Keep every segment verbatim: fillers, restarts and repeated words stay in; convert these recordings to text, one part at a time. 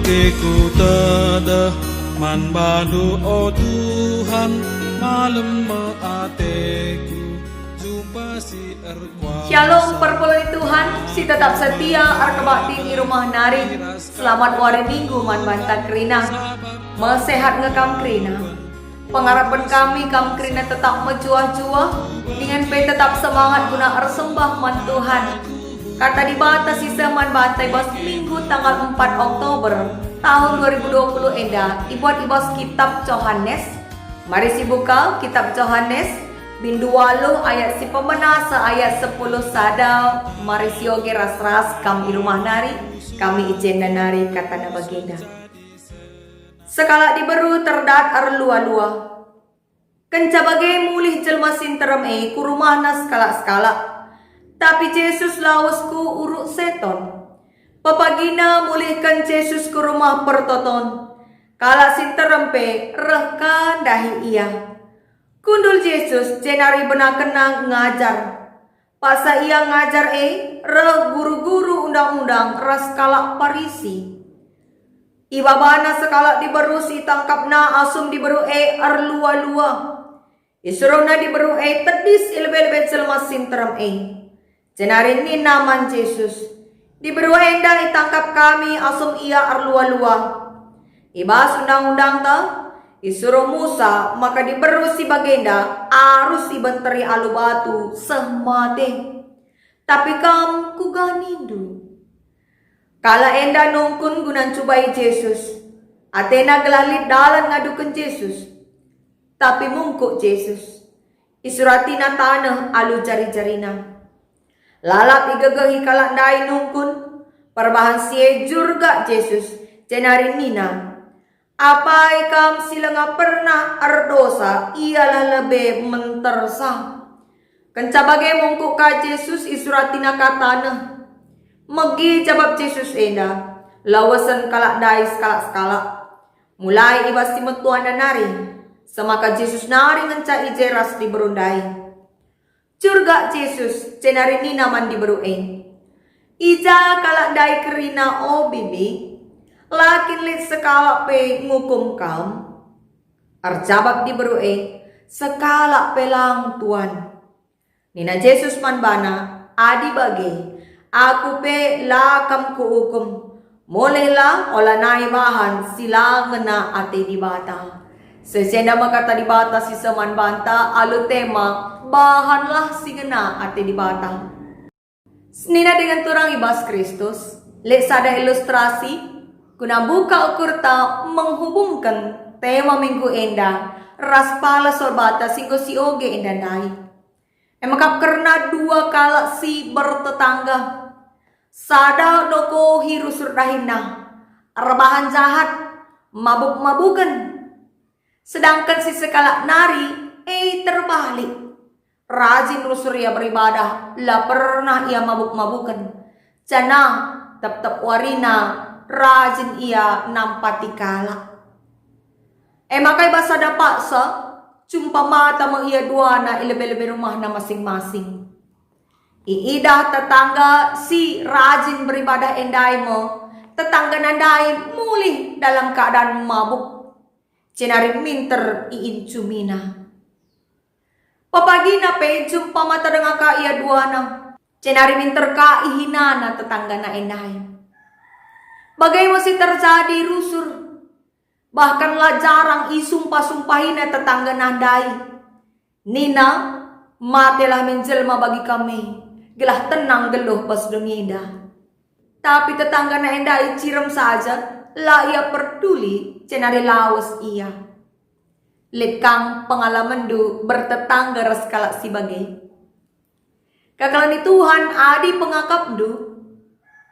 Teku tedeh man bandu, o Tuhan, malem me ateku, jumpa si erkuasa. Shalom, perpulungen Tuhan, si tetap setia erkebaktin i rumah nari. Selamat wari Minggu man banta kerina. Mesehat nge kam kerina? Pengarapen kami kam kerina tetap mejuah-juah, dingen pe tetap semangat guna ersembah man Tuhan. Kata Dibata si seh man banta i bas Minggu tanggal empat Oktober tahun dua ribu dua puluh enda ibuat i bas Kitab Johanes. Mari sibuka Kitab Johanes, bindu waluh ayat si pemena seh ayat sepuluh sada. Mari sioge ras-ras kam i rumah nari, kami i jenda nari, katana bagenda. Sekalak diberu terdat erlua-lua. Kenca bage mulih jelma si nterem e ku rumahna sekalak-sekalak. Tapi Jesus lawes ku Uruk Seton. Pepagina mulihken Jesus ku rumah pertoton. Kalak si nterem pe reh ka ndahi Ia. Kundul Jesus jenari ibenakenNa ngajar. Paksa Ia ngajar e, reh guru-guru Undang-undang ras kalak Parisi. Ibabana sekalak diberu si itangkapna asum diberu e erlua-lua. Isuruhna diberu e tedis i lebe-lebe jelma si nterem e. Jenari nina man Jesus, "Diberu enda itangkap kami asum ia erlua-lua. I bas Undang-undangta, isuruh Musa maka diberu si bagenda arus ibenteri alu batu seh mate. Tapi kam, kuga nindu?" Kalak enda nungkun guna ncubai Jesus. Atena gelah lit dalan ngaduken Jesus. Tapi mungkuk Jesus. Isuratina taneh alu jari-jarina. Lalap igegehi kalak ndai nungkun. Perbahan si e jurgak Jesus, jenari nina, "Apai kam si langa pernah erdosa, ialah lebe mentersa." Kenca bage mungkuk ka Jesus, isuratina ka taneh. Megi jabap Jesus enda, lawesen kalak ndai sekalak-sekalak. Mulai i bas si metuanna nari, semaka Jesus nari ngenca i je ras diberu ndai. Jurgak Jesus, jenari nina man diberu e, "I ja kalak ndai kerina, o bibi? La kin lit sekalak pe ngukum kam?" Erjabap diberu e, "Sekalak pe lang, Tuan." Nina Jesus man bana, "Adi bage, Aku pe la kam kuukum. Mulihlah, olanai bahan si la ngena ate Dibata." Seh si enda me kata Dibata si seh man banta alu tema, "Bahanlah si ngena ate Dibata." Senina dengan turang i bas Kristus, lit sada ilustrasi guna mbuka ukurta menghubungken tema minggu enda ras pala Sabata si enggo sioge enda ndai. E mekap kerna dua kalak si bertetangga. Sada dokohi rusur dahinna, erbahan jahat, mabuk-mabuken. Sedangken si sekalak nari, e terbalik. Rajin rusur ia beribadah, la pernah ia mabuk-mabuken. Janah tep-tep warina rajin ia nampati kalak. E maka i bas sada paksa, jumpa mata me ia duana i lebe-lebe rumahna masing-masing. Iidah tetangga si rajin beribadah e ndai me, tetanggana ndai mulih dalam keadaan mabuk, jenari minter iincumina. Pepagina pe jumpa mata denga ka ia duana, jenari minter ka ihinana tetanggana e ndai. Bage me si terjadi rusur, bahkan la jarang isumpah-sumpahina tetanggana ndai. Nina, "Matelah min jelma bagi kami, gelah tenang geluh bas doni enda." Tapi tetanggana e ndai cirem saja, la ia perduli, jenari lawes ia. Lit kang pengalamenndu bertetangga ras kalak si bage? Kekal ni Tuhan, adi pengakapndu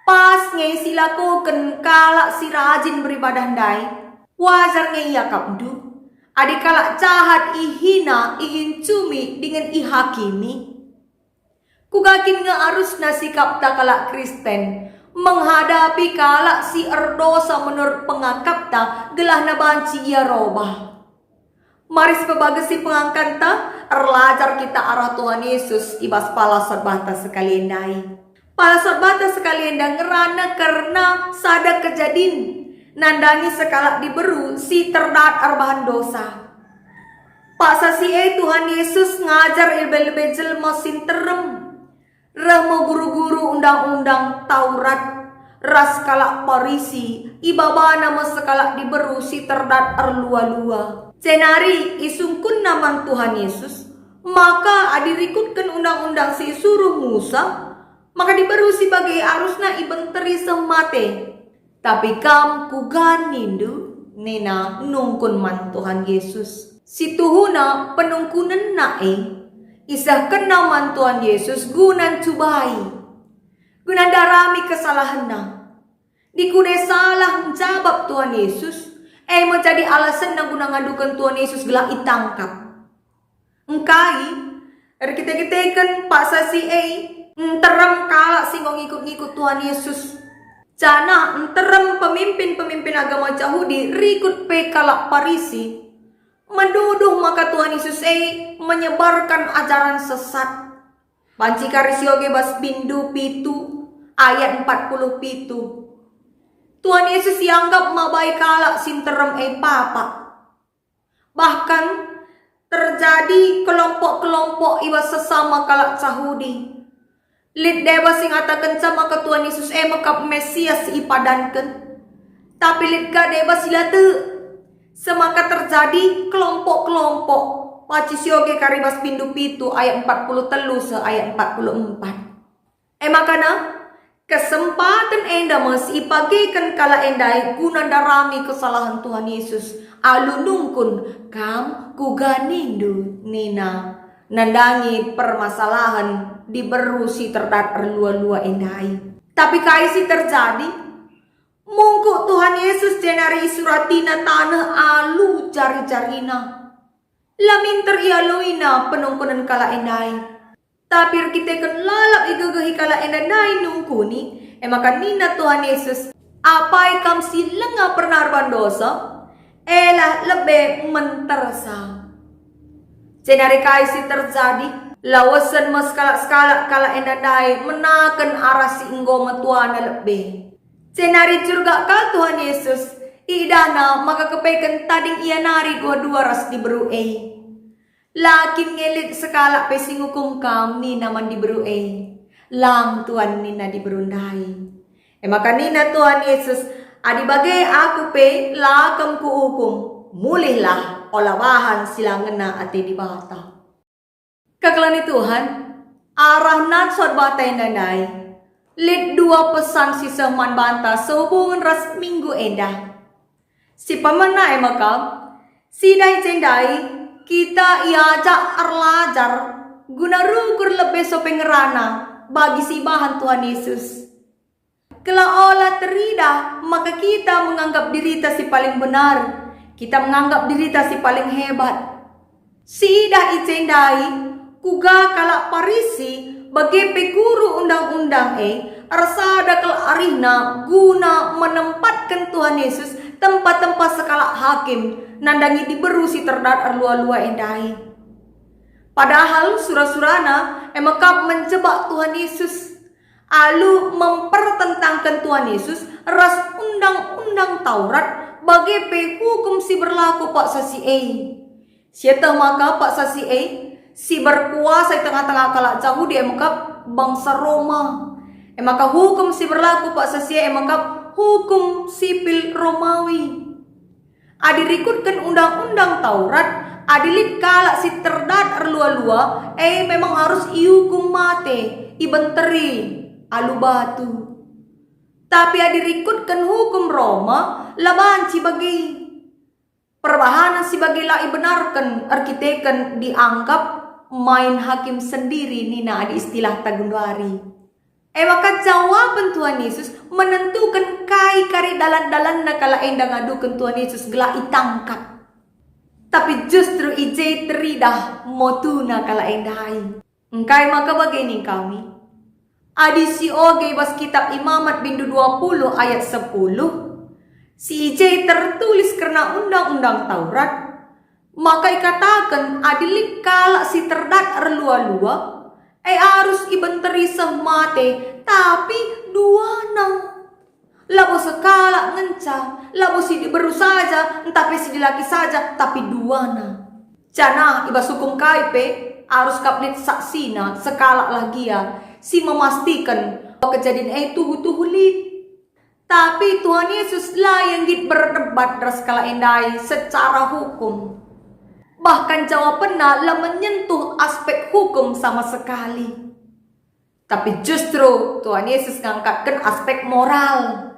pas nge si ilakoken kalak si rajin beribadah ndai, wajar nge iakapndu. Adi kalak jahat ihina, iincumi, dingen ihakimi. Kuga kin nge arusna sikapta kalak Kristen menghadapi kalak si erdosa menurut pengakapta gelah banci ia robah? Mari sipebagesi pengangkanta, erlajar kita arah Tuhan Yesus i bas pala Sabata sekali ndai. Pala Sabata sekali enda ngerana kerna sada kejadin. Nandangi sekalak diberu si terdat erbahan dosa. Paksa si e Tuhan Yesus ngajar i lebe-lebe jelma si nterem. Reh me guru-guru undang-undang Taurat ras kalak Parisi, ibabana me sekalak diberu si terdat erlua-lua. Jenari isungkunna man Tuhan Yesus, maka adi rikutken undang-undang si isuruh Musa, maka diberu si bage arusna ibenteri seh mate. Tapi kam kuga nindu? Nina nungkun man Tuhan Yesus. Situhuna penungkunenna e isehkenna man Tuhan Yesus guna ncubai, guna ndarami kesalahenna. Dikune salah njabap Tuhan Yesus, e me jadi alasenna guna ngaduken Tuhan Yesus gelah itangkap. Engkai erkite-kiteken paksa si e, nterem kalak si enggo ngikut-ngikut Tuhan Yesus, janah nterem pemimpin-pemimpin agama Jahudi rikut pe kalak Parisi, menuduh maka Tuhan Yesus e menyebarkan ajaran sesat. Banci kari sioge bas bindu pitu ayat empat puluh pitu. Tuhan Yesus ianggap mabai kalak si nterem e papa. Bahkan terjadi kelompok-kelompok i bas sesama kalak Jahudi. Lit deba si ngatakenca maka Tuhan Yesus e me kap Mesias si ipadanken. Tapi lit ka deba si la tek. Semaka terjadi kelompok-kelompok. Banci sioge kari bas bindu pitu ayat empat puluh telu seh ayat empat puluh empat. E maka na, kesempaten enda me si ipageken kalak enda e guna ndarami kesalahen Tuhan Yesus alu nungkun, "Kam kuga nindu?" nina, nandangi permasalahen diberu si terdat erlua-lua enda e. Tapi kai si terjadi? Mungkuk Tuhan Yesus jenari isuratina taneh alu jari-jarina. La minter ialoina penungkunen kalak enda e. Tapi erkiteken lalap igegehi kalak enda ndai nungkuni, e maka nina Tuhan Yesus, "Apai kam si langa pernah erban dosa? Elah lebe mentersa." Jenari kai si terjadi? Lawesen me sekalak-sekalak kalak enda ndai menaken arah si enggo metuana lebe. Jenari jurgak kal Tuhan Yesus, iidahNa maka kepeken tading ia nari dua-dua ras diberu e. "La kin nge lit sekalak pe si ngukum kam?" nina man diberu e. "Lang, Tuan," nina diberu ndai. E maka nina Tuhan Yesus, "Adi bage Aku pe la kam Kuukum. Mulihlah, ola bahan si la ngena ate Dibata." Kekelengen Tuhan, arah nat sot bata enda ndai, lit dua pesan si seh man banta sehubungen ras minggu enda. Si pemena e maka, sidah i je ndai kita iajak erlajar guna rukur lebe sope ngerana bagi si ibahan Tuhan Yesus. Gelah ola teridah maka kita menganggap dirita si paling benar, kita menganggap dirita si paling hebat. Siidah i je ndai, kuga kalak Parisi, bage pe guru undang-undang e, ersada kal arihna guna menempatken Tuhan Yesus tempa-tempa sekalak hakim, nandangi diberu si terdat erlua-lua e ndai. Padahal sura-surana e mekap menjebak Tuhan Yesus. Alu mempertentangken Tuhan Yesus ras Undang-undang Taurat, bage pe hukum si berlaku paksa si e. Sieteh maka paksa si e si berkuasa i tengah-tengah kalak Jahudi e mekap bangsa Roma. E maka hukum si berlaku paksa si e mekap hukum sipil Romawi. Adi rikutken Undang-undang Taurat, adi lit kalak si terdat erlua-lua, e memang arus iukum mate, ibenteri alu batu. Tapi adi rikutken hukum Roma, la banci bage. Perbahanen si bage la ibenarken erkiteken dianggap main hakim sendiri nina adi istilah ta genduari. E maka jawaben Tuhan Yesus menentuken kai kari dalan-dalanna kalak enda ngaduken Tuhan Yesus gelah itangkap. Tapi justru i je teridah motuna kalak enda ndai. Engkai maka bage ning kami? Adi sioge i bas kitab Imamat bindu dua puluh ayat sepuluh, si i je tertulis kerna Undang-undang Taurat, maka ikataken adi lit kalak si terdat erlua-lua, e arus ibenteri seh mate, tapi duana. Labo sekalak ngenca, labo si diberu saja, ntah pe si dilaki saja, tapi duana. Janah i bas hukum kai pe, arus kap lit saksina, sekalak lah gia, si memastiken bahwa kejadin e tuhu-tuhu lit. Tapi Tuhan Yesus la ia nggit berdebat ras kalak e ndai secara hukum. Bahkan jawabenna la menyentuh aspek hukum sama sekali. Tapi justru Tuhan Yesus ngangkatken aspek moral.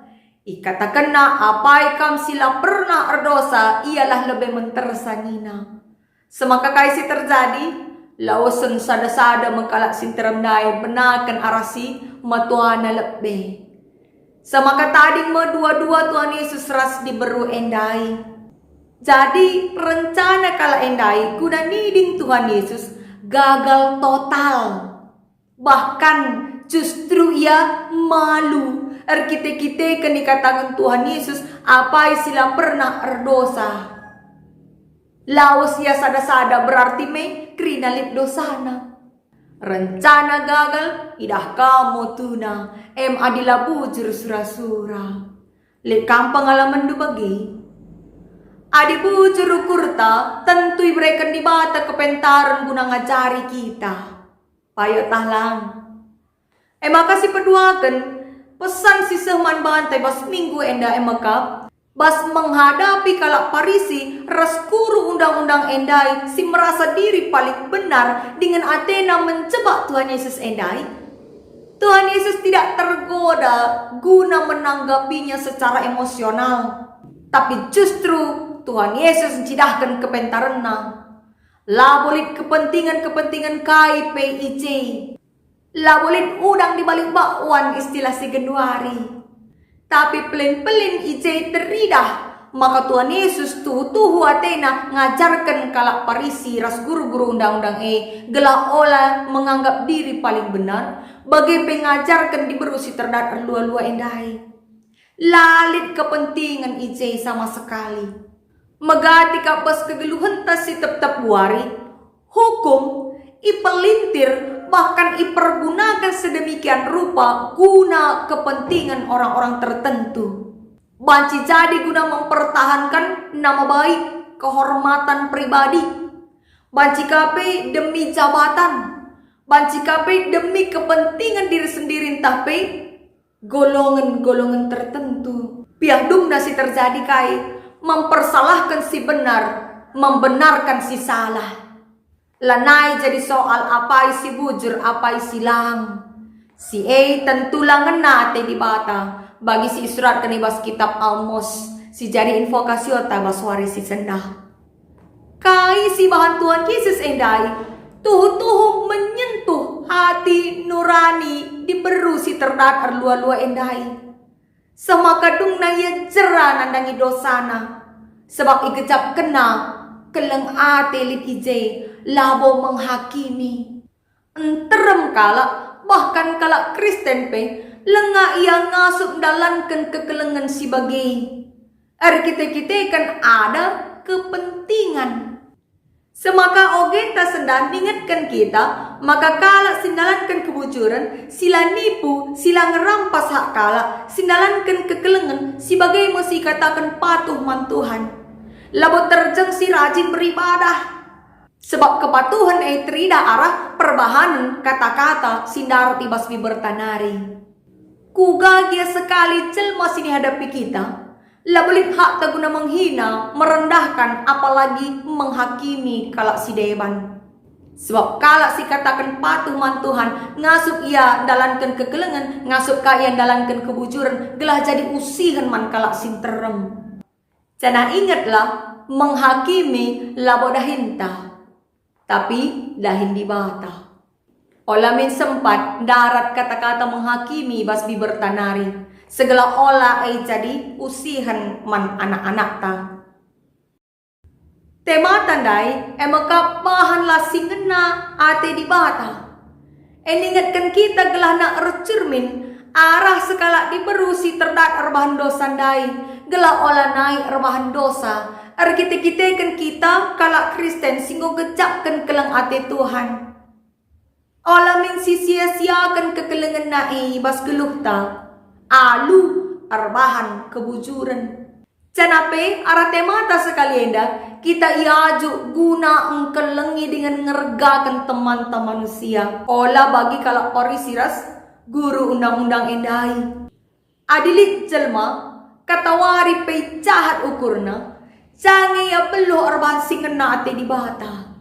IkatakenNa, "Apai kam si la pernah erdosa, ialah lebe mentersa," nina. Semaka kai si terjadi? Lawesen sada-sada me kalak si nterem ndai benaken arah si matuana lebe. Semaka tading me dua-dua Tuhan Yesus ras diberu e ndai. Jadi, rencana kalak e ndai guna niding Tuhan Yesus gagal total. Bahkan justru ia malu erkite-kiteken ikataken Tuhan Yesus, "Apai si la pernah erdosa." Lawes ia sada-sada, berarti me kerina lit dosana. Rencana gagal, idah kam motuna, em adi la bujur sura-sura. Lit kam pengalamenndu bage? Adi bujur ukurta, tentu ibereken Dibata kepentaren guna ngajari kita. Payo tah lang. E maka si peduaken, pesan si seh man banta i bas minggu enda e mekap, bas menghadapi kalak Parisi ras guru undang-undang e ndai si merasa diri paling benar dingen atena mencebak Tuhan Yesus e ndai. Tuhan Yesus tidak tergoda guna menanggapinya secara emosional, tapi justru Tuhan Yesus ncidahken kepentarenNa. Labo lit kepentingen-kepentingen kai pe i je. Labo lit udang di balik bakwan, istilah si genduari. Tapi pelin-pelin i je teridah maka Tuhan Yesus tuhu-tuhu atena ngajarken kalak Parisi ras guru-guru undang-undang e gelah ola menganggap diri paling benar, bage pe ngajarken diberu si terdat erlua-lua e ndai. La lit kepentingen i je sama sekali. Megati kap bas kegeluhenta si tep-tep wari, hukum ipelintir bahkan ipergunaken sedemikian rupa guna kepentingen orang-orang tertentu. Banci jadi guna mempertahankan nama baik, kehormatan pribadi. Banci ka pe demi jabatan. Banci ka pe demi kepentingen diri sendiri ntah pe golongen-golongen tertentu. Piah dumna si terjadi kai, mempersalahken si benar, membenarkan si salah. Lanai jadi soal apai si bujur, apai si lang. Si e tentu la ngena ate Dibata, bagi si isuratken i bas kitab Amos, si jadi invokasiota bas wari si sendah. Kai si ibahan Tuhan Yesus e ndai tuhu-tuhu menyentuh ati nurani diberu si terdat erlua-lua e ndai. Semaka dungna ia jera nandangi dosana, sebab igejapkenna keleng ate lit i je, labo menghakimi. Nterem kalak, bahkan kalak Kristen pe, langa ia ngasup ndalanken kekelengen si bage. Erkite-kiteken ada kepentingan. Semaka ogenta sendah ningetken kita maka kalak si ndalanken kebujuren, si la nipu, si la ngerampas hak kalak, si ndalanken kekelengen, si bage me si ikataken patuh man Tuhan. Labo terjeng si rajin beribadah. Sebab kepatuhen e teridah arah perbahanen kata-kata si ndarat i bas biberta nari. Kuga gia sekali jelma si nihadapi kita, labo lit hakta guna menghina, merendahkan, apalagi menghakimi kalak si deban. Sebab kalak si kataken patuh man Tuhan, ngasup ia ndalanken kekelengen, ngasup ka ia ndalanken kebujuren, gelah jadi usihen man kalak si nterem. Janah ingetlah, menghakimi labo dahinta, tapi dahin Dibata. Ola min sempat ndarat kata-kata menghakimi bas biberta nari, segelah ola e jadi usihen man anak-anakta. Temata ndai e mekap bahan la si ngena ate Dibata. E ningetken kita gelahna ercermin arah sekalak diberu si terdat erbahan dosa ndai, gelah ola nai erbahan dosa, erkite-kiteken kita kalak Kristen si enggo gejapken keleng ate Tuhan. Ola min si sia-siaken kekelengenna i bas geluhta, alu erbahan kebujuren. Janah pe arah temata sekali enda, kita iajuk guna engkelengi dingen ngergaken temanta manusia, ola bagi kalak Parisi ras guru undang-undang ndai. Adi lit jelma, katawari pe jahat ukurna, jange ia beluh erbahan si ngena ate Dibata.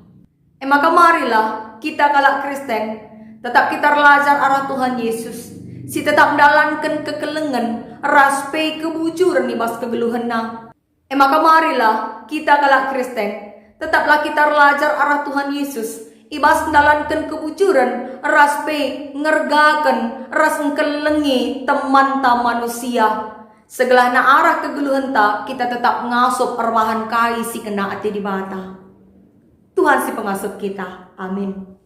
E maka marilah kita kalak Kristen tetap kita erlajar arah Tuhan Yesus, si tetap ndalanken kekelengen ras pe kebujuren i bas kegeluhenna. E maka marilah kita kalak Kristen tetaplah kita erlajar arah Tuhan Yesus, i bas ndalanken kebujuren ras pe ngergaken ras engkelengi temanta manusia. Segelahna arah kegeluhenta kita tetap ngasup erbahan kai si ngena ate Dibata. Tuhan si pengasup kita. Amin.